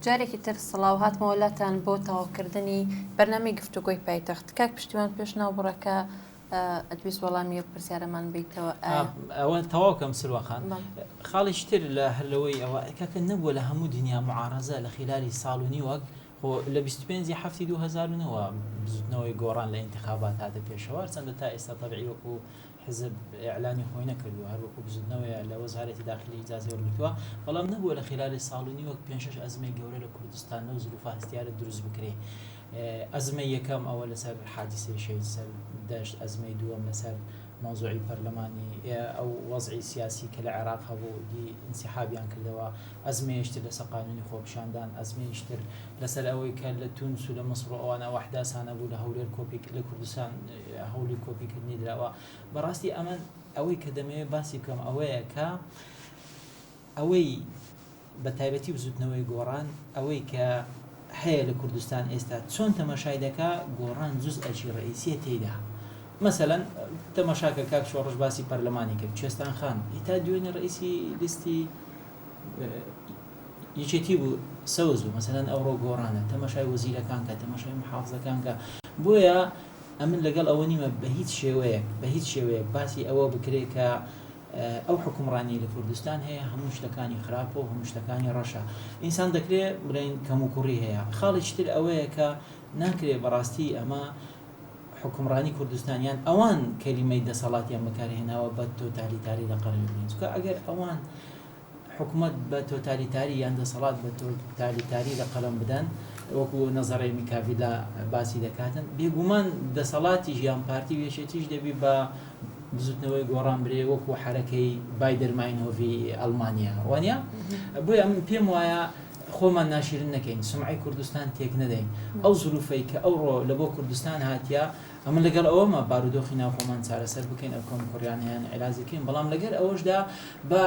جارێکی تر سڵاو هاتمەوە لاتان بۆ تەواوکردنی بەرنامەی گفتوگۆی پایتەخت کاک پشتیوان پێش ناوبڕەکە ئەتویست وەڵامی ئەو پرسیارەمان بیتەوە ئەوە تەواو کەم سروەخان خاڵێکی تر لە هەر لەوەی ئەوە کاکە نەبووە لە هەموو دنیا معارەزە لە خیلالی ساڵ و نیوەک خۆ لە 25 ی هەفتی 2009 ەوە بزوتنەوەی گۆڕان لە ئینتخابات هاتە پێشەوە هەرچەندە تا ئێستا تەبعی وەکو حزب ئیعلانی خۆی نەکردووە هەر وەکو بزوتنەوەیە لە وەزارەتی داخلی ئیجازەی وەرگرتووە بەڵام نەبووە لە خیلالی ساڵ و نیوەک پێنج شەش ئەزمەی گەورە لە کوردستان لەو زروفە هەستیارە دروست بکرێ ئەزمەی یەکەم ئەوە لەسەر حادیسەی شەهید سەردەشت، ئەزمەی دووەم لەسەر مەوزوعی پەرلەمانی ئەو وەزعی سیاسی کە لە عێراق هەبوو دی ئینسیحابیان کردەوە، ئەزمەیەش تر لەسەر قانونی خۆپیشاندان، ئەزمەیش تر لەسەر ئەوەی کە لە تونس و لە میسر و ئەوانە ئەو ئەحداسانە بوو لە هەولێر کۆپی لە کوردستان هەوڵی کۆپیکردنی دراوە. بەڕاستی ئەمە ئەوەی کە دەمەوێت باسی بکەم ئەوەیە کە ئەوەی بە تایبەتی بزوتنەوەی گۆڕان ئەوەی کە هەیە لە کوردستان ئێستا چۆن تەماشای دەکا گۆڕان جزئەکی ڕئیسیە تێیدا مەسەلەن تەماشاکە کاک شۆڕش باسی پەرلەمانی کرد کوێستان خان ئیتا دوێنێ ڕئیسی لیستی یەکێتی بوو سەوز بوو مەسەلەن ئەوڕۆ گۆڕانە تەماشای وەزیرەکان کە تەماشای محافزەکان کە بۆیە ئەمن لەگەڵ ئەوە نیمە بە هیچ شێوەیەک بە هیچ شێوەیەک باسی ئەوە بکرێت کە ئەو حوکمڕانیەی لە کوردستان هەیە هەموو شتەکانی خراپە و هەموو شتەکانی ڕەشە. ئینسان دەکرێ بڵێین کەموکوڕی هەیە. خاڵێکی تر ئەوەیە کە ناکرێ بەڕاستی ئەمە حوکمڕانی کوردستان یان ئەوان کەلیمەی دەسەڵاتیان بەکارهێناوە بە تۆتالیتاری لە قەڵەمی بدەین. چونکە ئەگەر ئەوان حکومەت بە تۆتالیتاری یان دەسەڵات بە تۆتالیتاری لە قەڵەم بدەن وەکو نەزەڕەی میکاڤیلا باسی دەکاتن بێگومان دەسەڵاتیش یان پارتی و یەکێتیش دەبی بە بزوتنەوەی گۆڕان برێ وەکو حەرەکەی بایدەر ماینهۆڤی ئەڵمانیا وانە بۆیە من پێم وایە خۆمان ناشرین نەکەین سمعی کوردستان تێک نەدەین ئەو زروفەی کە ئەوڕۆ لە بۆ کوردستان هاتیە ئەمن لەگەڵ ئەوەمە بارودۆخی ناوخۆمان چارەسەر بکەین ئەو کەموکوڕیانە هەیان عیلاج بکەین بەڵام لەگەر ئەوەشدا با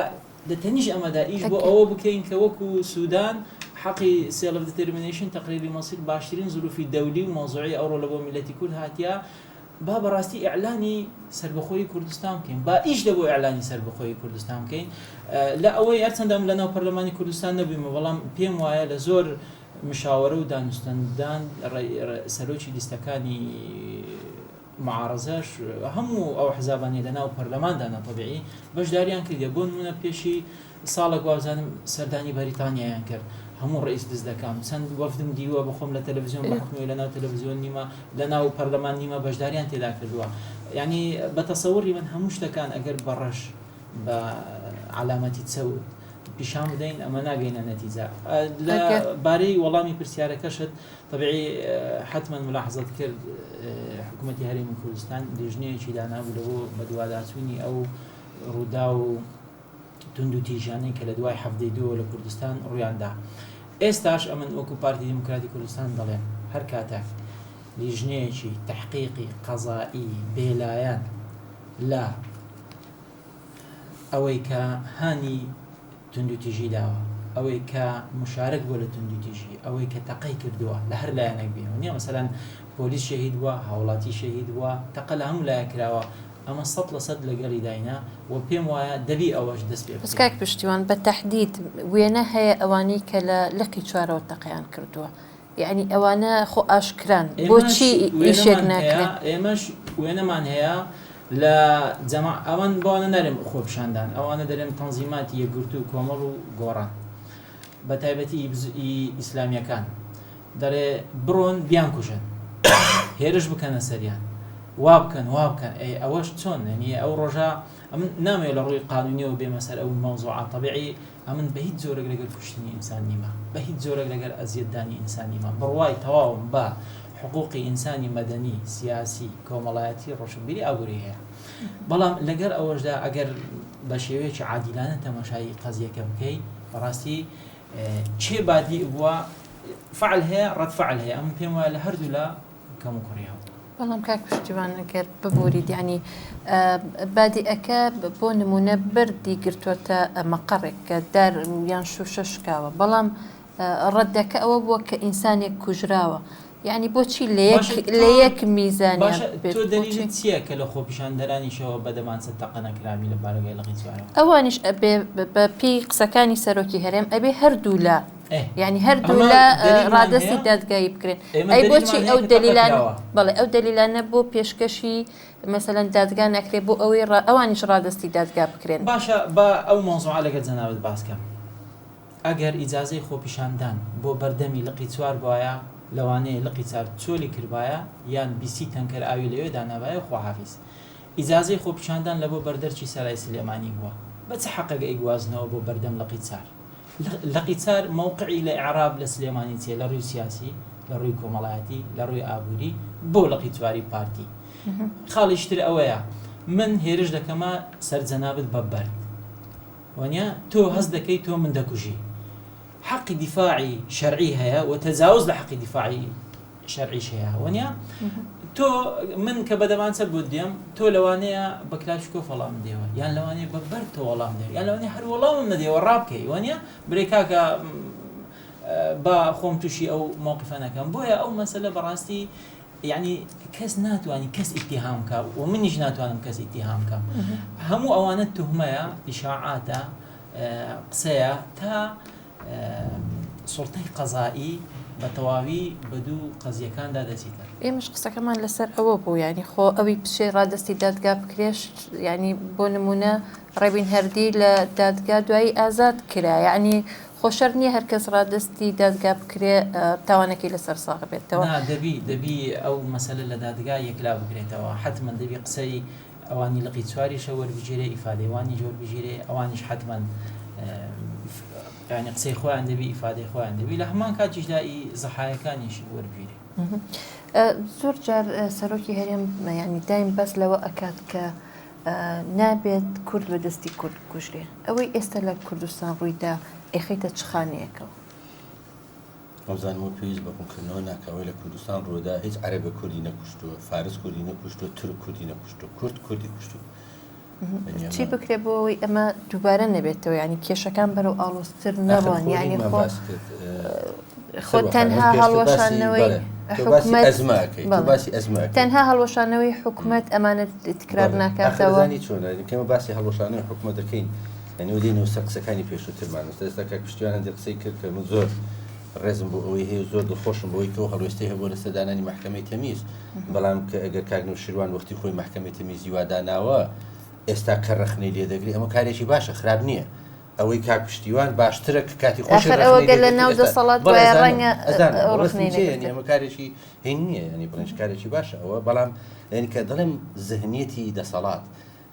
لە تەنیش ئەمەدا ئیش بۆ ئەوە بکەین کە وەکو سودان حەقی self determination تەقریری مەسیر باشترین زروفی دەولی و مەوزوعی ئەوڕۆ لە بۆ میللەتی کورد هاتیە با بەڕاستی ئیعلانی سەربەخۆیی کوردستان بکەین با ئیش لە بۆ ئیعلانی سەربەخۆیی کوردستان بکەین لە ئەوەی هەرچەندە من لەناو پەرلەمانی کوردستان نەبوویمە بەڵام پێم وایە لە زۆر مشاوەرە و دانوستەندان سەرۆکی لیستەکانی معارەزەش هەموو ئەو حزابانەی لەناو پەرلەماندانە تەبیعی بەشداریان کردیە بۆ نمونە پێشی ساڵێک وابزانم سەردانی بەریتانیایان کرد هەموو ڕئیس دزدەکان چەند وەفدم دیوە بەخۆم لە تەلەڤزیۆن بە حکومی لەناو تەلەڤزیۆن نیمە لەناو پەرلەمان نیمە بەشداریان تێدا کردووە یعنی بە تەسەوری من هەموو شتەکان ئەگەر بەڕەش بە عەلامەتی چەوت پیشان بدەین ئەمە ناگەینە نەتیجە لە بارەی وەڵامی پرسیارەکەشت طبیعی حتما ملاحظت کرد حکوومەتی هەرێمی کوردستان لیژنەیەکی دانابوو لە بۆ بەدواداچوونی ئەو ڕوودا و تونند و تیژانەی کە لە دوای حەفتەی دووە لە کوردستان ڕوویاندا ئێستاش ئەمن وەکو پارتی دیموکراتی کوردستان دەڵێم هەر کاتێک لیژنەیەکی تحقیقی قەزایی بێلایەن لە ئەوەی کە هانی توندوتیژی داوە، ئەوەی کە مشارک بووە لە توندوتیژی، ئەوەی کە تەقەی کردووە لە هەر لایەنێک بێ نییە مەسەلەن پۆلیس شەهید بووە، هاوڵاتی شەهید بووە، تەقە لە هەموو لایەک کراوە، ئەمە 100% لەگەڵی داینە و پێم وایە دەبی ئەوەش دەست پێ بەس بکەین. کاک پشتیوان بە تەحدید وێنە هەیە ئەوانەی کە لە لقی چوارەوە تەقەیان کردووە یەعنی ئەوانە خۆ ئاشکران ئێمەش بۆچی ئیشێک وێنەمان هەیە ناکرێ؟ ئێمەش وێنەمان هەیە لە جەما ئەوان بەوانە نارێم خۆپیشاندان ئەوانە دەرێم تەنزیماتی یەکگرتوو کۆمەڵ و گۆڕان بە تایبەتی ئی ئیسلامیەکان دەڵێ بڕۆن بیانکوژن هێرش بکەنە سەریان وا بکەن وا بکەن ئەی ئەوەش چۆن یعنی ئەو ڕۆژە ئەمن نامەوێت لە ڕووی قانونیەوە بێمە سەر ئەو مەوزوعە تەبیعی ئەمن بە هیچ جۆرێک لەگەر کوشتنی ئینسان نیمە، بە هیچ جۆرێک لەگەر ئەزیەت دانی ئینسان نیمە، بڕوای تەواوم بە حقوقی ئینسانی مەدەنی، سیاسی، کۆمەڵایەتی، ڕۆشنبیری، ئابووری هەیە. بەڵام لەگەر ئەوەشدا ئەگەر بە شێوەیەکی عادیلانە تەماشای قەزیەکە بکەی، بەڕاستی کێ بادی بووە فعل هەیە، ڕەد فعل هەیە، ئەمن پێم وایە لە هەردوولا کەموکوڕی هەبوو. بەڵام کاک پشتیوان ئەگەر ببوریت یانی بادیئەکە بۆ نمونە بەردی گرتووەتە مەقەڕێک کە دار یان شوشە شکاوە بەڵام ڕەدەکە ئەوە بووە کە ئینسانێک کوژراوە. یانی بۆچی لە یەک لە یەک میزانیان باشە بێت تۆ بۆچی؟ دەلیلت چییە کە لە خۆپیشاندەرانیشەوە بە دەمانچە تەقە نەکرابی لە بارەگای لقی چوارەوە؟ ئەوانیش ئەبێ بە پێی قسەکانی سەرۆکی هەرێم ئەبێ هەردوولا ئێ یانی ئەمە هەردوولا دەلیلمان ڕادەستی هەیە؟ دادگایی بکرێن ئێمە ئەی بۆچی دەلیلمان هەیە ئەو کە تەقە دەلیلانە کراوە. بەڵێ ئەو دەلیلانە بۆ پێشکەشی مەسەلەن دادگا ناکرێ بۆ ئەوەی ڕا ئەوانیش ڕادەستی دادگا بکرێن؟ باشە با ئەو مەوزوعە لەگەل جەنابت باس کەم. ئەگەر ئیجازەی خۆپیشاندان بۆ بەردەمی لقی چوار بوایە لەوانەیە لقی چار چۆلی کردبایە یان بیسی تەنکەر ئاوی لەوێ دانابایە خواحافیز. ئیجازەی خۆپیشاندان لەبۆ بەردەرکی سەرای سلێمانی بووە بە چ حەقێک ئەیگوازنەوە بۆ بەردەم لقی چار؟ لقی چار مەوقعی لە ئیعراب لە سلێمانی چیە لە ڕووی سیاسی لە ڕووی کۆمەڵایەتی لە ڕووی ئابووری بۆ لقی چواری پارتی؟ خاڵیش تر ئەوەیە من هێرش دەکەمە سەر جەنابت بە بەرد وانیە تۆ هەست دەکەی تۆ من دەکوژی حەقی دیفاعی شەرعی هەیە و تەجاوز لە حەقی دیفاعی شەرعیش هەیە وانیە تۆ من کە بە دەمانچە بۆت دێم تۆ لەوانەیە بە کلاشکۆف وەڵام دێوە یان لەوانەیە بە بەرد تۆ وەڵام دێ یان لەوانەیە هەر وەڵامم نەدێوە ڕابکەی وانیە برێ کاکە با خۆم تووشی ئەو مەوقفە نەکەم بۆیە ئەو مەسەلە بەڕاستی یەعنی کەس ناتوانی کەس ئیتیهام کا و منیش ناتوانم کەس ئیتیهام کەم هەموو ئەوانە توهمەیە ئیشاعاتە قسەیە تا سوڵتەی قەزایی بە تەواوی بە دوو قەزیەکاندا دەچیتە. ئێمەش قسەکەمان لەسەر ئەوە بوو یانی خۆ ئەوی بچێ ڕادەستی دادگا بکرێش یانی بۆ نمونە ڕێبین هەردی لە دادگا دوایی ئازاد کرا یانی خۆ شەرت نییە هەر کەس ڕادەستی دادگا بکرێ تاوانەکەی لەسەر ساغ بێتەوە. نا دەبی دەبی ئەو مەسەلە لە دادگا یەکلا بکرێتەوە حەتمەن دەبی قسەی ئەوانی لقی چواریشە وەربگیرێ ئیفادەی وانیش وەربگیرێ ئەوانیش حەتمەن یانی قسەی خۆیان دەبی ئیفادەی خۆیان دەبی لە هەمان کاتیشدا ئی زەحایەکانیش وەربگیرێ. زۆر جار سەرۆکی هەرێم یانی دایم باس لەوە ئەکات کە نابێت کورد بە دەستی کورد بکوژرێ. ئەوەی ئێستا لە کوردستان ڕوویدا ئەیخەیتە چ خانەیەکەوە؟ وابزانم ئەوە پێویست بە ڕوونکردنەوە ناکا. ئەوەی لە کوردستان ڕوویدا هیچ عەرەبێک کوردی نەکوشتووە، فارس کوردی نەکوشتووە، تورک کوردی نەکوشتووە، کورد کوردی کوشتووە. چی بکرێت بۆ ئەوەی ئەمە دووبارە نەبێتەوە؟ یانی کێشەکان بەرەو ئاڵۆزتر نەڕۆن؟ یانی خۆ خۆ تەنها هەڵوەشاندنەوەی حکومەت تەنها هەڵوەشانەوەی حکومەت ئەمانە تکرار ناکاتەوە. زانی چۆنە کەمە باسی هەڵوەشانەوەی حکومەت دەکەین یعنی ودینەوە سەر قسەکانی پێشووترمان ئێستا کاک پشتیوان هەندێک قسەی کرد کە من زۆر ڕێزم بۆ ئەوەی هەیە زۆر دڵخۆشم بەوەی کە ئەو هەڵوێستەی هەبووە لەسەر دانانی مەحکەمەی تەمیز بەڵام کە ئەگەر کاک نەوشیروان وەختی خۆی مەحکەمەی تەمیزی وا داناوە ئێستا کە ڕەخنەی لێ دەگری ئەمە کارێکی باشە خراپ نییە ئەوەی کاک پشتیوان باشترە کە کاتی خۆشی ئاخر ئەوە گەر لە ناو دەسەڵات وایە ڕەنگە ئەو ڕەخنەی نەگرتێ. ئەمە کارێکی هین نییە ینی بڵێن کارێکی باشە ئەوە بەڵام یعنی کە دەڵێم زهنیەتی دەسەڵات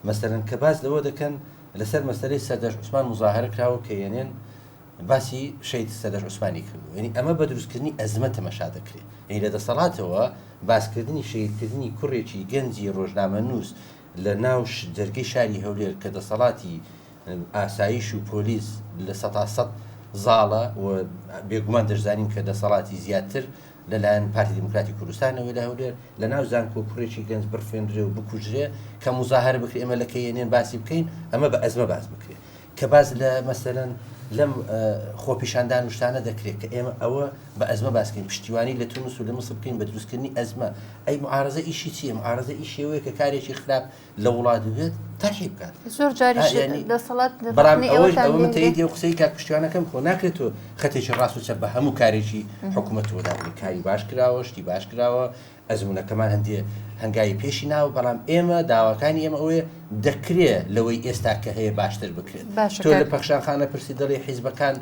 مەسەرەن کە باس لەوە دەکەن لەسەر مەسەلەی سەردەشت عوسمان مزاهرە کراوە کە یەنێن باسی شەهید سەردەشت عوسمانی کردووە یعنی ئەمە بە دروستکردنی ئەزمە تەمەشا دەکرێت یعنی لە دەسەڵاتەوە باسکردنی شەهیدکردنی کوڕێکی گەنجی ڕۆژنامەنووس لە ناو جەرگەی شاری هەولێر کە دەسەڵاتی ئاسایش و پۆلیس 100% زاڵە و بێگومان دەشزانین کە دەسەڵاتی زیاتر لەلایەن پارتی دیموکراتی کوردستانەوە لە هەولێر لە ناو زانکۆ کوڕێکی گەنج بڕفێنرێ و بکوژرێ کە مزاهرە بکرێ ئێمە لە کەیەنێن باسی بکەین ئەمە بە ئەزمە باس بکرێ کە باس لە مەسەلەن لەم خۆپیشاندان و شتانە دەکرێت کە ئێمە ئەوە بە ئەزمە باسکەین پشتیوانی لە تونس و لە میسر بکەین بە دروستکردنی ئەزمە ئەی معارەزە ئیشی چییە معارەزە ئیشی ئەوەیە کە کارێکی خراپ لە وڵات ببێت تەرحی بکات زۆر جاریش دەسەڵات بەڵام ئەوەش ئەوە من تەییدی ئەو قسەی کاک پشتیوانەکەم خۆ ناکرێت تۆ خەتێکی ڕاست و چەپ بە هەموو کارێکی حکوومەتەوە دابنێی کاری باش کراوە شتی باش کراوە ئەزموونەکەمان هەندێ هەنگاوی پێشی ناوە، بەڵام ئێمە داواکانی ئێمە ئەوەیە دەکرێ لەوەی ئێستا کە هەیە باشتر بکرێت. باشە تۆ لە کاک. پەخشان خانە پرسی دەڵێی حیزبەکان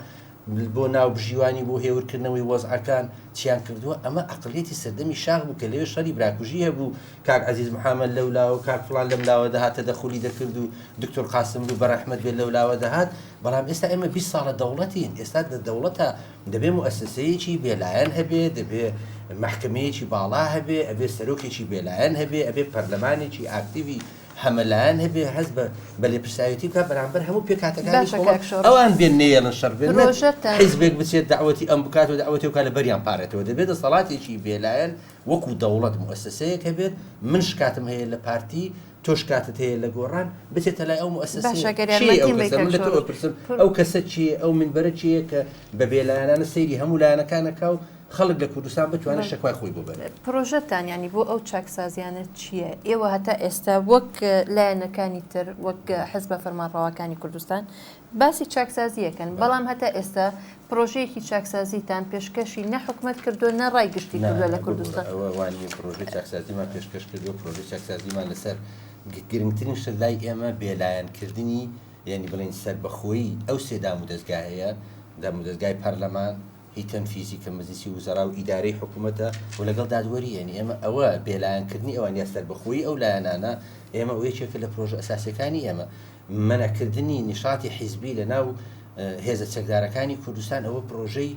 بۆ ناوبژیوانی بۆ هێورکردنەوەی وەزعەکان چیان کردووە، ئەمە عەقڵیەتی سەردەمی شاخ بوو کە لەوێ شەڕی براکوژی هەبوو، کاک عەزیز محەمەد لەو لاوە و کاک فڵان لەم لاوە دەهات تەدەخولی دەکرد و دکتۆر قاسملوو بەڕەحمەت بێت لەو لاوە دەهات، بەڵام ئێستا ئێمە 20 ساڵە دەوڵەتین، ئێستا لە دەوڵەتە دەبێ موئەسەسەیەکی بێلایەن هەبێ، دەبێ مەحکەمەیەکی باڵا هەبێ، ئەبێ سەرۆکێکی بێلایەن هەبێ، ئەبێ پەرلەمانێکی ئاکتیڤی هەمەلایەن هەبێ، هەست بە بە لێپرسراوێتی بکات بەرامبەر هەموو پێکهاتەکانی باشە کۆمەڵ. کاک شۆڕش. ئەوان بێن نەیەڵن شەڕ بێت، نەک پرۆژەتان. حیزبێک بچێت دەعوەتی ئەم بکات و دەعوەتی ئەو بکات لە بەریان پارێتەوە. دەبێ دەسەڵاتێکی بێلایەن وەکوو دەوڵەت موئەسەسەیەک هەبێت، من شکاتم هەیە لە پارتی، تۆ شکاتت هەیە لە گۆڕان بچێتە لای ئەو موئەسەسەیە باشە گەر کێیە ئەو یارمەتیم بەی کەسە کاک من لە تۆ شۆڕش ئەپرسم پر ئەو کەسە کێیە ئەو مینبەرە کێیە کە بە بێلایەنانە سەیری هەموو لایەنەکان ئەکا و خەڵک لە کوردستان بتوانێت شەکوای خۆی بۆ بەرێت. پرۆژەتان یانی بۆ ئەو چاکسازیانە چییە؟ ئێوە هەتا ئێستا وەک لایەنەکانی تر وەک حزبە فەرمانڕەواکانی کوردستان باسی چاکسازی ئەکەن بەڵام هەتا ئێستا پرۆژەیەکی چاکسازیتان پێشکەشی نە حکومەت کردووە نە ڕای گشتی کردووە لە کوردستان. ئەوە وا نییە پرۆژەی چاکسازیمان پێشکەش کردووە پرۆژەی چاکسازیمان لەسەر گرنگترین شت لای ئێمە بێلایەنکردنی یانی بڵێین سەربەخۆیی ئەو سێ دامودەزگایەیە دامودەزگای پەرلەمان هی تەنفیزی کە مەجلیسی وزەرا و ئیدارەی حکوومەتە و لەگەڵ دادوەری یانی ئێمە ئەوە بێلایەنکردنی ئەوان یا سەربەخۆیی ئەو لایەنانە ئێمە ئەو یەکێکە لە پرۆژە ئەساسیەکانی ئێمە مەنعکردنی نیشاتی حیزبی لە ناو هێزە چەکدارەکانی کوردستان ئەوە پرۆژەی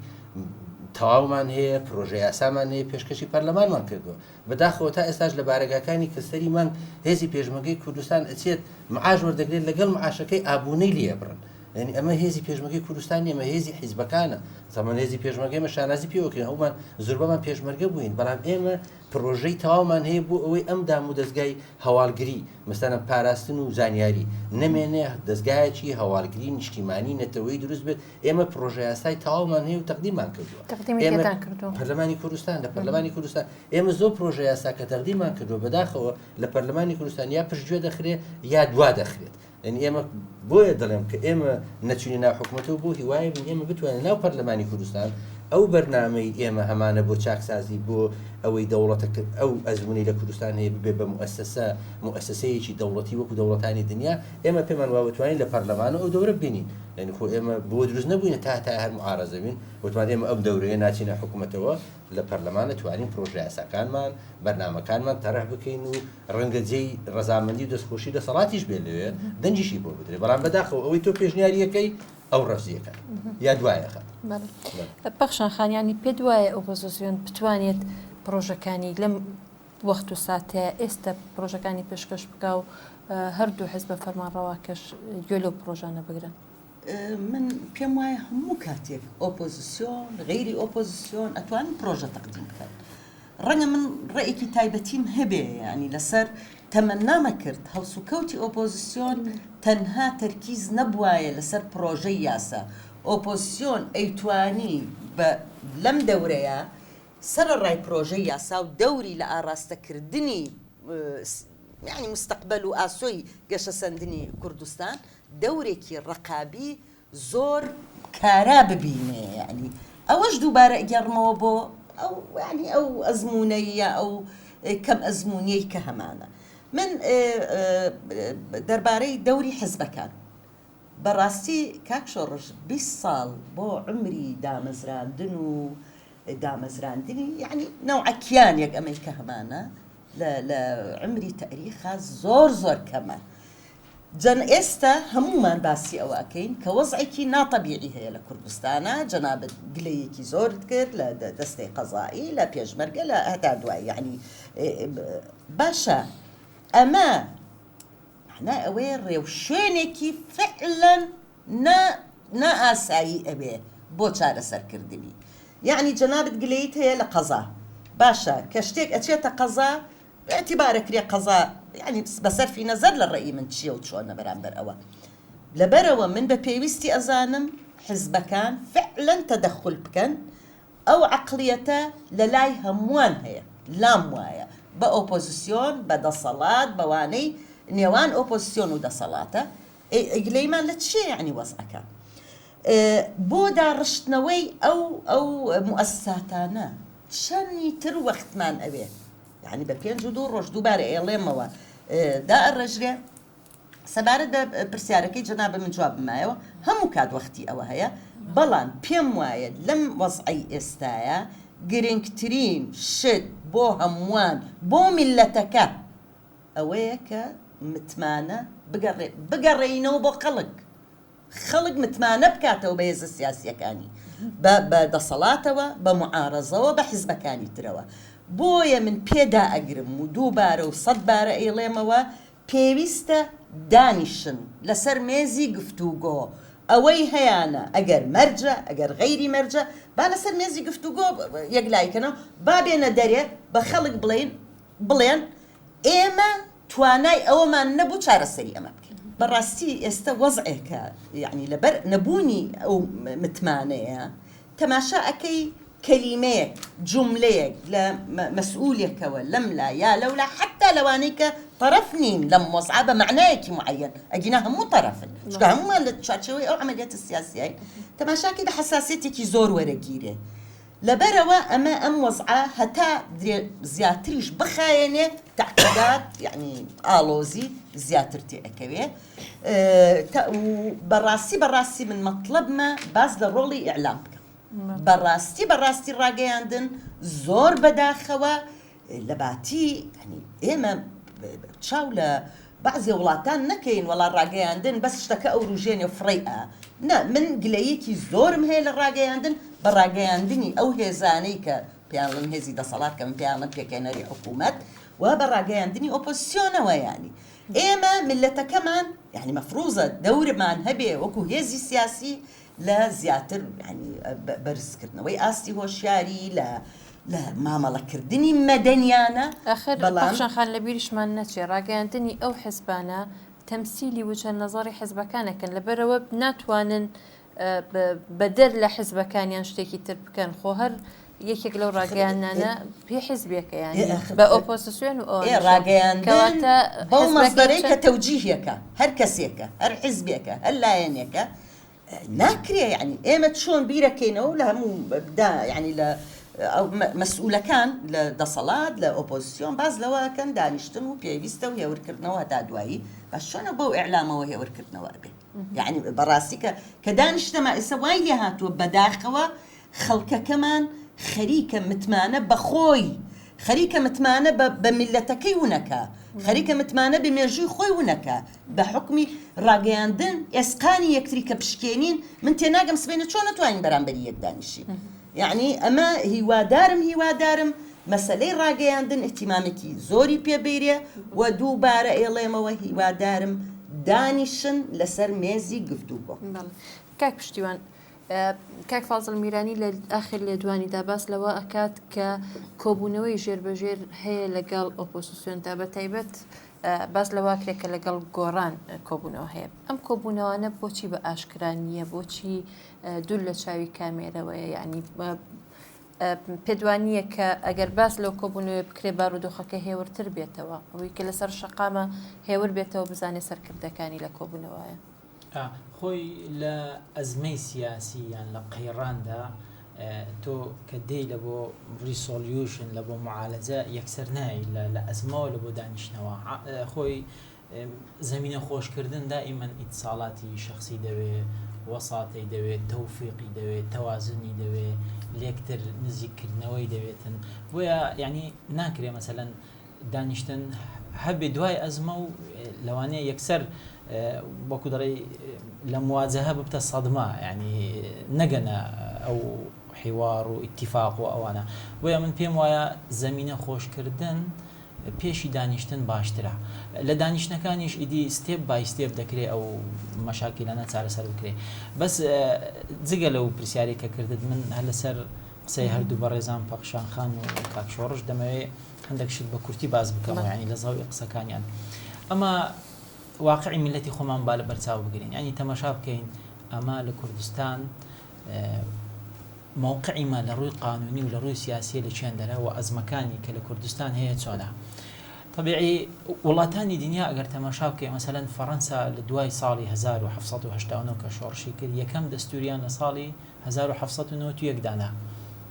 تەواومان هەیە پرۆژە یاسامان هەیە پێشکەشی پەرلەمانمان کردووە بەداخەوە تا ئێستاش لە بارەگاکانی کە سەری مانگ هێزی پێشمەرگەی کوردستان ئەچێت معاش وەردەگرێت لەگەڵ معاشەکەی ئابوونەی لێ ئەبڕن یعنی ئەمە هێزی پێشمەرگەی کوردستان نیە ئەمە هێزی حیزبەکانە زەمان هێزی پێشمەرگە ئێمە شانازی پێوەکەین هەموومان زۆربەمان پێشمەرگە بووین بەڵام ئێمە پڕۆژەی تەواومان هەیە بۆ ئەوەی ئەم دامودەزگای هەواڵگری، مەسەلەن پاراستن و زانیاری، نەمێنێ، دەزگایەکی هەواڵگری نیشتیمانی نەتەوەیی دروست بێت، ئێمە پڕۆژەیاسای تەواومان هەیە و تەقدیممان کردووە. تەقدیمی ئێمە پێتان کردووە. پەرلەمانی کوردستان، لە پەرلەمانی کوردستان ئێمە زۆر پڕۆژەیاسا کە تەقدیممان کردووە، بەداخەوە لە پەرلەمانی کوردستان یا پشتگوێ دەخرێ یا دوا دەخرێت. یانی ئێمە بۆیە دەڵێم کە ئێمە نەچوینە ناو حکومەتەوە بۆ هیوایە بین ئێمە بتوانین ناو پەرلەمانی کوردستان ئەو بەرنامەی ئێمە هەمانە بۆ چاکسازی بۆ ئەوەی دەوڵەتە ئەو ئەزمونی لە کوردستان هەیە ببێ بە موئەسەسە موئەسەسەیەکی دەوڵەتی وەکو دەوڵەتانی دنیا ئێمە پێمان وا بتوانین لە پەرلەمان ئەو دەورە ببینین یعنی خۆ ئێمە بۆ دروست نەبووینە تا تا هەر معارەزە بین وتمان ئێمە ئەم دەورەیە ناچینە حکومەتەوە لە پەرلەمان توانین پرۆژە یاساکانمان بەرنامەکانمان تەرح بکەین و ڕەنگە جێی ڕەزامەندی و دەستخۆشی دەسەڵاتیش بێت لەوێ دەنگیشی بۆ بدرێت بەڵام بەداخەوە ئەوەی تۆ پێشنیاریەکەی ئەو ڕەفزیەکە یا دوایەخە پەخشان خانیانی پێت وایە ئۆپۆزیسیۆن بتوانێت پرۆژەکانی لەم وەخت و ساتەیە ئێستا پرۆژەکانی پێشکەش بکا و هەردوو حزبە فەرمانڕەواکەش گوێ لەو پرۆژانە بگرن؟ من پێم وایە هەموو کاتێک ئۆپۆزیسیۆن غەیری ئۆپۆزیسیۆن ئەتوانن پرۆژە تەقدیم بکەن ڕەنگە من ڕەئێکی تایبەتیم هەبێ یانی لەسەر تەمەنامە کرد هەڵسوکەوتی ئۆپۆزیسیۆن تەنها تەرکیز نەبوایە لەسەر پرۆژەی یاسا ئۆپۆزیسیۆن ئەیتوانی بە لەم دەورەیە سەرەڕای پرۆژەی یاسا و دەوری لە ئاڕاستەکردنی یانی مستەقبەل و ئاسۆی گەشەسەندنی کوردستان دەورێکی ڕەقابی زۆر کارا ببینێ یانی ئەوەش دووبارە ئەگێڕمەوە بۆ ئەو یانی ئەو ئەزموونەی یا ئەو کەم ئەزموونیەی کە هەمانە من دەربارەی دەوری حزبەکان بەڕاستی کاک شۆڕش 20 ساڵ بۆ عمری دامەزراندن و دامەزراندنی یعنی نەوعە کیانێک ئەمەی کە هەمانە لە عمری تەریخا زۆر زۆر کەمە جەن ئێستا هەموومان باسی ئەوە ئەکەین کە وەزعێکی ناتەبیعی هەیە لە کوردستانا، جەنابت گلەییەکی زۆرت کرد لە دەستەی قەزائی، لە پێشمەرگە، لە هەتا دوایی یەعنی باشە ئەمە مەعنای ئەوەیە ڕێوشوێنێکی فعلەن نا نائاسایی ئەوێ بۆ چارەسەرکردنی یەعنی جەنابت گلەییت هەیە لە قەزا باشە کە شتێک ئەچێتە قەزا ئیعتیبار ئەکرێ قەزا یانی بە سەرفی نەزەر لە ڕەئی من چیە و چۆنە بەرامبەر ئەوە لەبەرئەوە من بە پێویستی ئەزانم حزبەکان فعلەن تەدەخول بکەن ئەو عەقڵیەتە لە لای هەمووان هەیە لام وایە بە ئۆپۆزسیۆن بە دەسەڵات بەوانەی نێوان ئۆپۆزسیۆن و دەسەڵاتە گلەیمان لە چیە یانی وەزعەکە بۆ داڕشتنەوەی ئەو ئەو موئەسساتانە چەنی تر وەختمان ئەوێ یانی بە پێنج و دوو ڕۆژ دووبارە ئێڵێمەوە دائەڕێژرێ سەبارەت بە پرسیارەکەی جەنابە من جوابم مایەوە هەموو کات وەختی ئەوە هەیە بەڵام پێم وایە لەم وەزعەی ئێستایا گرنگترین شت بۆ هەمووان بۆ میللەتەکە ئەوەیە کە متمانە بگەڕێ بگەڕێینەوە بۆ خەڵک خەڵک متمانە بکاتەوە بە هێزە سیاسییەکانی، بە بە دەسەڵاتەوە، بە موعارەزەوە، بە حزبەکانی ترەوە. بۆیە من پێ دائەگرم و دووبارە و سەدبارە ئەیڵێمەوە، پێویستە دانیشن لەسەر مێزی گفتوگۆ، ئەوەی هەیانە ئەگەر مەرجە، ئەگەر غەیری مەرجە، با لەسەر مێزی گفتوگۆ یەکلایی کەنەوە، با بێنە دەرێ بە خەڵک بڵێین بڵێن ئێمە توانای ئەوەمان نەبوو چارەسەری ئەمە بکەین. بەڕاستی ئێستە وەزعێکە یەعنی لەبەر نەبوونی ئەو متمانەیە تەماشا ئەکەی. کەلیمەیەک، جوملەیەک لە مەسئولێکەوە لەم لا یا لەو لا حەتتا لەوانەی کە تەرەف نین لەم وەزعە بە مەعنایەکی موعەیەن ئەگینا هەموو تەرەفن چونکە هەموومان لە چوارچێوەی ئەو عەمەلیاتە سیاسیەین تەماشاکەی بە حەساسیەتێکی زۆر وەرەگیرێ لەبەرئەوە ئەمە ئەم وەزعە هەتا درێ زیاتریش بخایەنێ تەعقیدات یەعنی ئاڵۆزی زیاتر تێ ئەکەوێ و بەڕاستی بەڕاستی من مەتڵەبمە باس لە ڕۆڵی ئیعلام بکەم. بەڕاستی بەڕاستی ڕاگەیاندن زۆر بەداخەوە لە باتی یانی ئێمە چاو لە بەعزێ وڵاتان نەکەین وەڵا ڕاگەیاندن بەس شتەکە ئەوروژێنێ و فڕێی ئا نا من گلەیەکی زۆرم هەیە لە ڕاگەیاندن بە ڕاگەیاندنی ئەو هێزانەی کە پێیانڵێن هێزی دەسەڵات کە من پێیانڵێم پێکهێنەری حکوومەت و بە ڕاگەیاندنی ئۆپۆزسیۆنەوە یانی ئێمە میللەتەکەمان یانی مەفروزە دەورمان هەبێ وەکوو هێزی سیاسی لە زیاتر یانی بەرزکردنەوەی ئاستی هۆشیاری لە لە مامەڵەکردنی مەدەنیانە ئاخر بەڵام پەخشان خان لە بیریشمان نەچێ ڕاگەیاندنی ئەو حزبانە تەمسیلی وجهە نەزەڕی حزبەکان ئەکەن لەبەرئەوە ناتوانن بەدەر لە حزبەکانیان شتێکی تر بکەن خۆ هەر یەکێک لەو ڕاگەیاندنانە پێ حزبێکە یانی بە ئۆپۆزسیۆن و ئێ ئەوانیشەوە ڕاگەیاندن کەواتە بەو حزبەکەی مەسدەرەی چەند کە تەوجیهێکە هەر کەسێکە هەر حزبێکە هەر لایەنێکە ناکرێ یانی ئێمە چۆن بیرەکەینەوە لە هەموو دا یانی لە ئەو مەسئولەکان لە دەسەڵات لە ئۆپۆزسیۆن باس لەوە ئەکەن دانیشتن و پێویستە و هێورکردنەوە هەتا دوایی باش چۆنە بەو ئیعلامەوە هێورکردنەوە ئەبێ یانی بەڕاستی کە کە دانیشتەما ئێستا وای لێ هاتووە بەداخەوە خەڵکەکەمان خەریکە متمانە بە خۆی، خەریکە متمانە بە بە میللەتەکەی ونەکا، خەریکە متمانە بە مێژووی خۆی ونەکا، بە حوکمی ڕاگەیاندن ئێسقانی یەکتری کە بشکێنین، من تێناگەم سبەینێ چۆن ئەتوانین بەرامبەری یەک دانیشین؟ یەعنی ئەمە هیوادارم هیوادارم مەسەلەی ڕاگەیاندن ئیهتیمامێکی زۆری پێ بیرێ و دووبارە ئێڵێمەوە هیوادارم دانیشن لەسەر مێزی گفتوگۆ. بەڵێ کاک پشتیوان کاک فازڵ میرانی لە ئاخر لێدوانیدا باس لەوە ئەکات کە کۆبوونەوەی ژێر بەژێر هەیە لەگەڵ ئۆپۆزیسیۆندا بە تایبەت باس لەوە کرێ کە لەگەڵ گۆڕان کۆبوونەوە هەیە ئەم کۆبوونەوانە بۆچی بە ئاشکرا نییە بۆچی دوور لە چاوی کامێرەوەیە یعنی پێدوان نییە کە ئەگەر باس لەو کۆبوونەوەی بکرێ بارودۆخەکە هێورتر بێتەوە ئەوەی کە لەسەر شەقامە هێور بێتەوە بزانێ سەرکردەکانی لە کۆبوونەوەیە. خۆی لە ئەزمەی سیاسی یان لە قەیڕاندا تۆ کە دێی لە بۆ resolution لە بۆ معالەجە یەکسەر نای لە ئەزمەوە لە بۆ دانیشتنەوە خۆی زەمینە خۆشکردن دائیمەن ئیتساڵاتی شخصی دەوێ وەساتەی دەوێت تەوفیقی دەوێت تەوازنی دەوێ لێکتر نزیککردنەوەی دەوێتن بۆیە یعنی ناکرێ مەسەلەن دانیشتن هەبێ دوای ئەزمە و لەوانەیە یەکسەر وەکو دەڵێی لە مواجهە ببتە سەدمە یعنی نەگەنە ئەو حیوار و ئیتیفاق و ئەوانە بۆیە من پێم وایە زەمینە خۆشکردن پێشی دانیشتن باشترە لە دانیشتنەکانیش ئیدی step by step دەکرێ ئەو مەشاکیلانە چارەسەر بکرێ بەس جگە لەو پرسیارێک کە کردت من هەر لەسەر قسەی هەردوو بەڕێزان پەخشان خان و کاک شۆڕش دەمەوێ هەندێک شت بە کورتی باس بکەم یانی لە زەوی قسەکانیان ئەمە واقعی میلەتی خۆمان با لە بەرچاو بگرین ینی تەماشا بکەین ئەمە لە کوردستان موقعی ما لە ڕووی قانونی و لە ڕووی سیاسیە لە چێندەرە و ئەزمەکانی کە لە کوردستان هەیە چۆنە طبیعی وڵاتانی دنیا ئەگەر تەماشا بکەی مەسەلەن فەڕەنسا لە دوای ساڵی 1970 کە شۆڕشی کرد یەکەم دەستوریان لە ساڵی 1791 دانا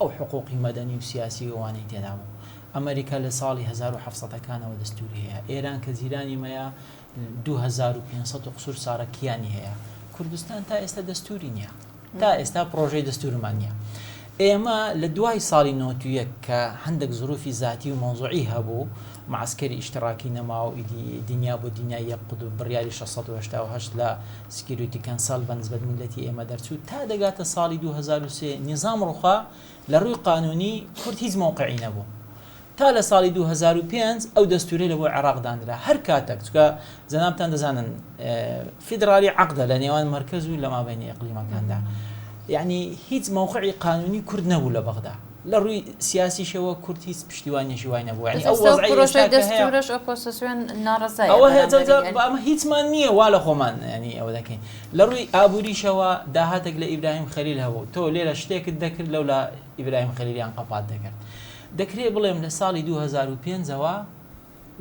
ئەو حقوقی مەدەنی و سیاسی و ئەوانەی تێدا بوو. ئەمەریکا لە ساڵی 1700 ەکانەوە دەستوری هەیە. ئێران کە جیرانی مەیە 2500 و قسور ساڵە کیانی هەیە. کوردستان تا ئێستا دەستوری نییە. تا ئێستا پڕۆژەی دەستورمان نییە. ئێمە لە دوای ساڵی 91 کە هەندێک زروفی زاتی و مەوزوعی هەبوو، معسکەری ئیشتراکی نەما و ئیدی دنیا بۆ دنیای یەک قوتب بڕیاری 688 لە Security Council بە نسبەت میللەتی ئێمە دەرچوو تا دەگاتە ساڵی 2003 نیزام ڕوخا لە ڕووی قانونی کورد هیچ مەوقعی نەبوو تا لە ساڵی 2005 ئەو دەستورەی لە بۆ عێراق دانرا هەر کاتەک چونکە جەنابتان دەزانن فیدرالی عەقدە لە نێوان مەرکەز و لە مابەینی ئیقلیمەکاندا یعنی هیچ مەوقعی قانونی کورد نەبوو لە بەغدا. لە ڕووی سیاسیشەوە کورد هیچ پشتیوانیەکی وای نەبووە یانی بەس ئەو ئێستا ئەو وەزعەی پرۆژەی ئێستا کە هەیە دەستوورەش ئۆپۆزسیۆن ناڕەزایە ئەوە هەیە جا بەرامبەری جا یانی ئەمە هیچمان نییە وا لە خۆمان یانی ئەوە دەکەین لە ڕووی ئابووریشەوە داهاتێک لە ئیبراهیم خەلیل هەبوو تۆ لێرە شتێکت دەکرد لەولا ئیبراهیم خەلیلیان قەپات دەکرد دەکرێ بڵێم لە ساڵی 2005 ەوە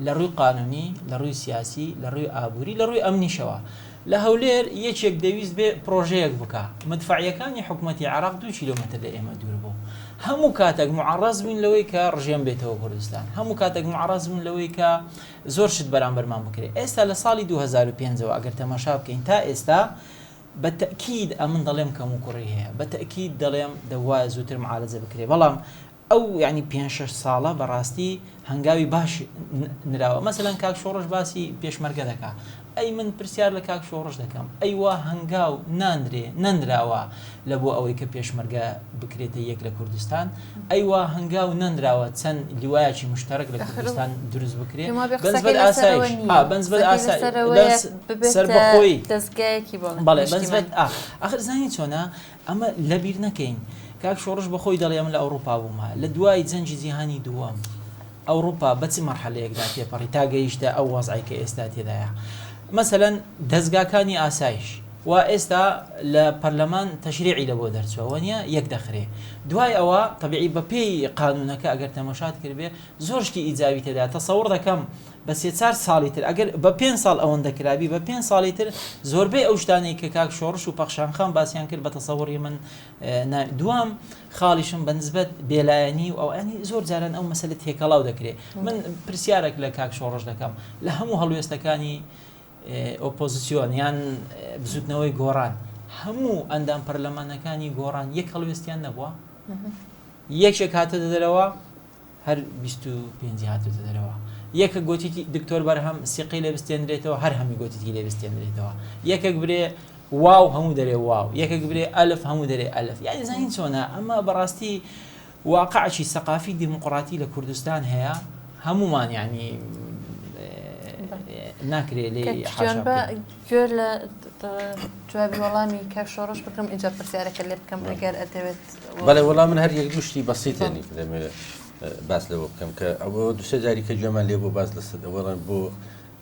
لە ڕووی قانونی، لە ڕووی سیاسی، لە ڕووی ئابووری، لە ڕووی ئەمنیشەوە. لە هەولێر یەکێک دەویست بێ پڕۆژەیەک بکا، مدفەعیەکانی حکومەتی عێراق دوو کیلۆمەتر لە ئێمە دوور بوو. هەموو کاتێک موعەڕەز بووین لەوەی کە ڕژێم بێتەوە کوردستان. هەموو کاتێک موعەڕەز بووین لەوەی کە زۆر شت بەرامبەرمان بکرێ. ئێستا لە ساڵی 2005 ەوە ئەگەر تەماشا بکەین تا ئێستا بە تەئکید ئەمن دەڵێم کەموکوڕی هەیە. بە تەئکید دەڵێم دەبوایە زووتر معالەجە بکرێ. بەڵام ئەو یانی پێنج شەش ساڵە بەڕاستی هەنگاوی باش نراوە مەسەلەن کاک شۆڕش باسی پێشمەرگە دەکا ئەی من پرسیار لە کاک شۆڕش دەکەم ئەی وا هەنگاو نانرێ نەنراوە لە بۆ ئەوەی کە پێشمەرگە بکرێتە یەک لە کوردستان ئەی وا هەنگاو نەنراوە چەند لیوایەکی مشتەرەک لە کوردستان دروست بکرێ پێم وابێ قسەکەی بەنسبەت لەسەرەوە ئاسایش نییە ئا بەنسبەت قسەکەی ئاسای لەسەرەوەیە لەس ببێتە سەربەخۆیی دەزگایەکی بۆ بەڵێ بەنسبەت نیشتیمانی ئا ئاخر زانی چۆنە ئەمە لەبیر نەکەین کاک شۆڕش بەخۆی دەڵێ ئەمن لە ئەوڕوپا بوومە لە دوای جەنگی جیهانی دووەم ئەوڕوپا بە چ مەرحەلەیەکدا تێپەڕی تا گەیشتە ئەو وەزعەی کە ئێستا تێدایە مەسەلەن دەزگاکانی ئاسایش وا ئێستا لە پەرلەمان تەشریعی لە بۆ دەرچووە وەنیە یەک دەخرێ دوای ئەوە تەبیعی بەپێی قانونەکە ئەگەر تەمەشات کردبێ زۆر شتی ئیجابی تێدا تەسەوڕ دەکەم بە سێ چار ساڵی تر ئەگەر بە پێنج ساڵ ئەوەندە کرابی بە پێنج ساڵی تر زۆربەی ئەو شتانەی کە کاک شۆڕش و پەخشان خان باسیان کرد بە تەسەوڕی من نا دوام خاڵیشم بە نسبەت بێلایەنی و ئەو ینی زۆر جاران ئەو مەسەلە تێکەڵاو دەکرێ من پرسیارێک لە کاک شۆڕش دەکەم لە هەموو هەڵوێستەکانی ئۆپۆزیسیۆن یان بزوتنەوەی گۆڕان هەموو ئەندام پەرلەمانەکانی گۆڕان یەک هەڵوێستیان نەبووە یەکێک هاتە دەرەوە هەر 25 هاتوتە دەرەوە یەکە گۆتیتی دکتۆر بەرهەم سیقەی لێ بستێنرێتەوە هەر هەمی گۆتیتی لێ بستێنرێتەوە یەکێک برێ واو هەموو دەرێ واو یەکێک برێ ئەلف هەموو دەرێ ئەلف یعنی زانین چۆنە ئەمە بەڕاستی واقعی سەقافی دیموکراتی لە کوردستان هەیە هەمومان یعنی ناکرێ لێ گوێ لە جوابی وەڵامی کاک شۆڕش بکەم ئینجا پرسیارەکە لێ بکەم ئەگەر ئەتەوێت. بەڵێ وەڵا من هەر یەک دوو شتی بەسیتێنی کە دەمەوێت باس لەوە بکەم کە ئەوە دوسێ جاری کە گوێمان لێ بۆ باس لەسەر ئەوەڵەن بۆ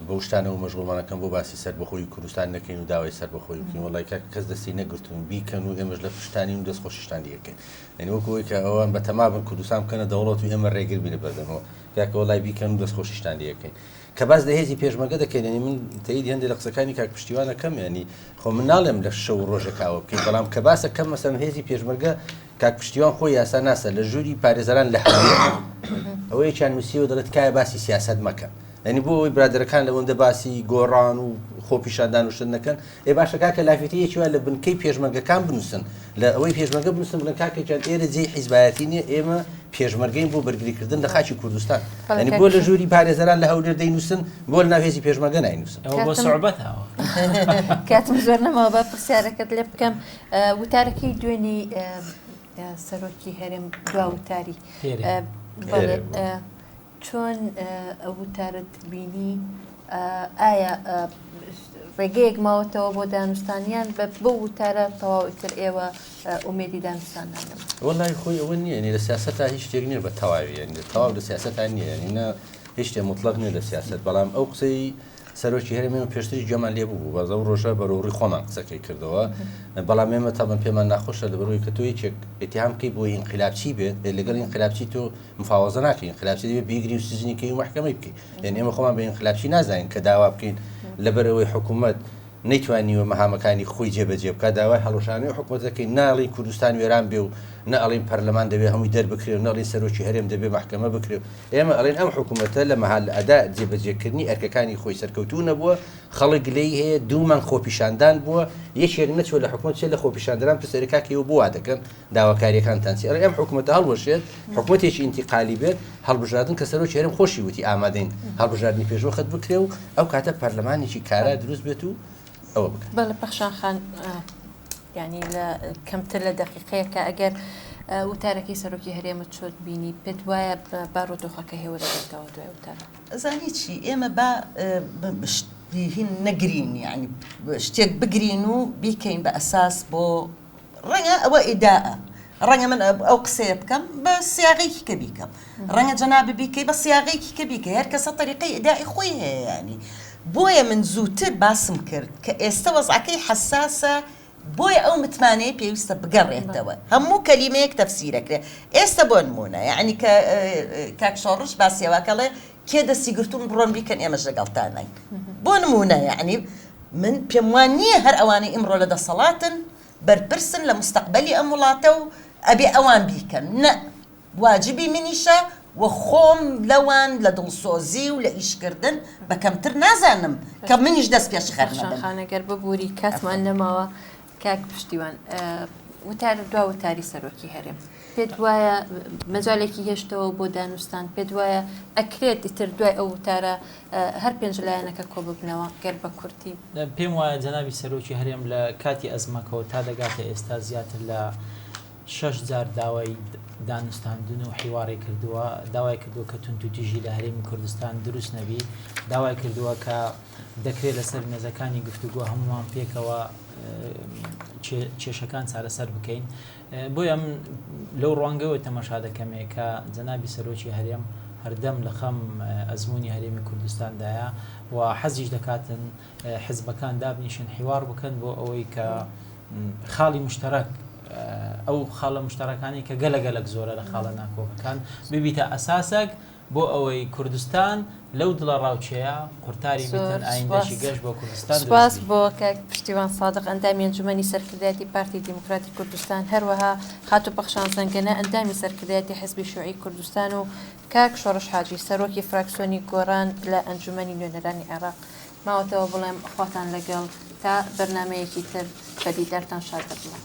بەو شتانەوە مەشغوڵمانەکەم بۆ باسی سەربەخۆی کوردستان نەکەین و داوای سەربەخۆی بکەین وەڵای کاک کەس دەستی نەگرتوون بیکەن و ئێمەش لە پشتانین و دەست خۆشیشتان لێکەین یعنی وەکو ئەوەی کە ئەوان بەتەما بن کوردستان بکەنە دەوڵەت و ئێمە ڕێگر بین لە بەردەمەوە کاکە وەڵای بیکەن و دەست خۆشیشتان لێکەین کە باس لە هێزی پێشمەرگە دەکەین یانی من تەئیدی هەندێک لە قسەکانی کاک پشتیوان ئەکەم یانی خۆ من ناڵێم لە شەو و ڕۆژێک ئاوە بکەین بەڵام کە باس ئەکەم مەسەلەن هێزی پێشمەرگە کاک پشتیوان خۆی یاسا ناسە لە ژووری پارێزەران لە هەولێر ئەوە یەکیان نووسیوە دەڵێت تکایە باسی سیاسەت مەکەن یعنی بۆ ئەوەی برادەرەکان لەوەندە باسی گۆڕان و خۆپیشاندان و شت نەکەن ئێ باشە کاکە لافیتە یەکی وا لە بنکەی پێشمەرگەکان بنووسن لە ئەوەی پێشمەرگە بنووسن بڵێن کاکە گیان ئێرە جێی حیزبایەتی نییە ئێمە پێشمەرگەین بۆ بەرگریکردن لە خاکی کوردستان یعنی بۆ لە ژووری پارێزەران لە هەولێر دەینووسن بۆ لە ناو هێزی پێشمەرگە ناینووسن ئەوە بۆ سوعبەتەوە کاتم زۆر نەماوە با پرسیارەکەت لێ بکەم وتارەکەی دوێنی سەرۆکی هەرێم دوا وتاری بەڵێ چۆن ئەو وتارەت بینی؟ ئایا ڕێگەیەک ماوەتەوە بۆ دانوستان یان بە بەو وتارە تەواو ئیتر ئێوە ئومێدی دانوستان نانەما؟ وەڵای خۆی ئەوە نییە یعنی لە سیاسەتا هیچ شتێک نییە بە تەواوی یعنی تەواو لە سیاسەتا نییە یعنی نە هیچ شتێ موتڵەق نییە لە سیاسەت بەڵام ئەو قسەی سەرۆکی هەرێم ئێمە پێشتریش گوێمان لێ بوو بەس ئەو ڕۆژە بەرەو ڕووی خۆمان قسەکەی کردەوە بەڵام ئێمە تەبەن پێمان ناخۆشە لەبەرەوەی کە تۆ یەکێک ئیتیهام بکەی بۆ ئینقلابچی بێت لەگەڵ ئینقلابچی تۆ مفاوەزە ناکەی ئینقلابچی دەبێت بیگری و سجنی کەی و مەحکەمەی بکەی یعنی ئێمە خۆمان بە ئینقلابچی نازانین کە داوا بکەین لەبەرئەوەی حکوومەت نەیتوانیوە مەهامەکانی خۆی جێبەجێ بکات داوای هەڵوەشانەوەی حکوومەت دەکەین ناڵین کوردستان وێران بێ و نە ئەڵین پەرلەمان دەبێ هەمووی دەربکرێ و نەڵین سەرۆکی هەرێم دەبێ مەحکەمە بکرێ و ئێمە ئەڵێن ئەم حکوومەتە لە مەهال ئەدا جێبەجێکردنی ئەرکەکانی خۆی سەرکەوتوو نەبووە خەڵک گلەیی هەیە دوو مانگ خۆپیشاندان بووە یەکێک نەچووە لە حکوومەت چێ لە خۆپیشاندەران پرسیاری کاکە ئێوە بۆ وا دەکەن داواکاریەکانتان چی؟ ئەڵێ ئەم حکومەتە هەڵوەشێت، حکومەتێکی ئینتیقالی بێت، هەڵبژاردن کە سەرۆکی هەرێم خۆشی وتی ئامادەین هەڵبژاردنی پێشوەخت بکرێ و ئەو کاتە پەرلەمانێکی کارا دروست بێت و ئەوە بکات. بەڵێ پەخشان خان یانی لە کەمتر لە دەقیقەیەکە ئەگەر وتارەکەی سەرۆکی هەرێمت چۆت بینی پێت وایە بارودۆخەکە هێور دەبێتەوە دوای وتارە؟ ئەزانی چی ئێمە با هین نەگرین یانی شتێک بگرین و بیکەین بە ئەساس بۆ ڕەنگە ئەوە ئیدائە. ڕەنگە من ئەو قسەیە بکەم بە سیاغەیەکی کە بیکەم ڕەنگە جەنابت بیکەی بە سیاغەیەکی کە بیکەی هەر کەسە تەریقەی ئیدائی خۆی هەیە یانی بۆیە من زووتر باسم کرد کە ئێستە وەزعەکەی حەساسە بۆیە ئەو متمانەیە پێویستە بگەڕێتەوە هەموو کەلیمەیەک تەفسیرەکرێ ئێستە بۆ نموونە یانی کە کاک شۆڕش باسی ئەوە کەڵێ کێ دەستی گرتوون بڕۆن بیکەن ئێمەش لەگەڵتانین بۆ نموونە یانی من پێم وان نییە هەر ئەوانەی ئیمڕۆ لە دەسەڵاتن بەرپرسن لە مستەقبەلی ئەم وڵاتە و ئەبێ ئەوان بیکەن نە واجبی منیشە و خۆم لەوان لە دڵسۆزی و لە ئیشکردن بە کەمتر نازانم کە منیش دەست پێشخەر پەخشان نەبم. خان گەر ببوری کاتمان نەماوە کاک پشتیوان وتار دوا وتاری سەرۆکی هەرێم پێت وایە مەجالێکی هێشتەوە بۆ دانوستان پێت وایە ئەکرێت ئیتر دوای ئەو وتارە هەر پێنج لایەنەکە کۆ ببنەوە گەر بە کورتی؟ پێم وایە جەنابی سەرۆکی هەرێم لە کاتی ئەزمەکەوە تا دەگاتە ئێستا زیاتر لە شەش جار داوای دانوستاندن و حیواڕی کردووە، داوای کردووە کە توندوتیژی لە هەرێمی کوردستان دروست نەبی، داوای کردووە کە دەکرێت لەسەر مێزەکانی گفتوگۆ هەموومان پێکەوە کێشەکان چارەسەر بکەین. بۆیە من لەو ڕوانگەوە تەماشا دەکەمێ کە جەنابی سەرۆکی هەرێم هەردەم لە خەم ئەزموونی هەرێمی کوردستاندایە و حەزیش دەکاتن حزبەکان دابنیشن حیوار بکەن بۆ ئەوەی کە خاڵی مشتەرەک ئەو خاڵە مشتەرەکانی کە گەلە گەلک زۆرە لە خاڵە ناکۆکەکان ببیتە ئەساسێک بۆ ئەوەی کوردستان لەو دڵە ڕاوچەیە قورتاری بتن ئایندەشی گەش بۆ کوردستان سپاس بۆ کاک پشتیوان سادق ئەندامی ئەنجومەنی سەرکردایەتی پارتی دیموکراتی کوردستان هەروەها خاتوو پەخشان زەنگەنە ئەندامی سەرکردایەتی حزبی شیوعی کوردستان و کاک شۆڕش حاجی سەرۆکی فراکسیۆنی گۆڕان لە ئەنجومەنی نوێنەرانی عێراق ماوەتەوە بڵێم خواتان لەگەڵ تا بەرنامەیەکی تر بە دیدارتان شاد دەبمەوە.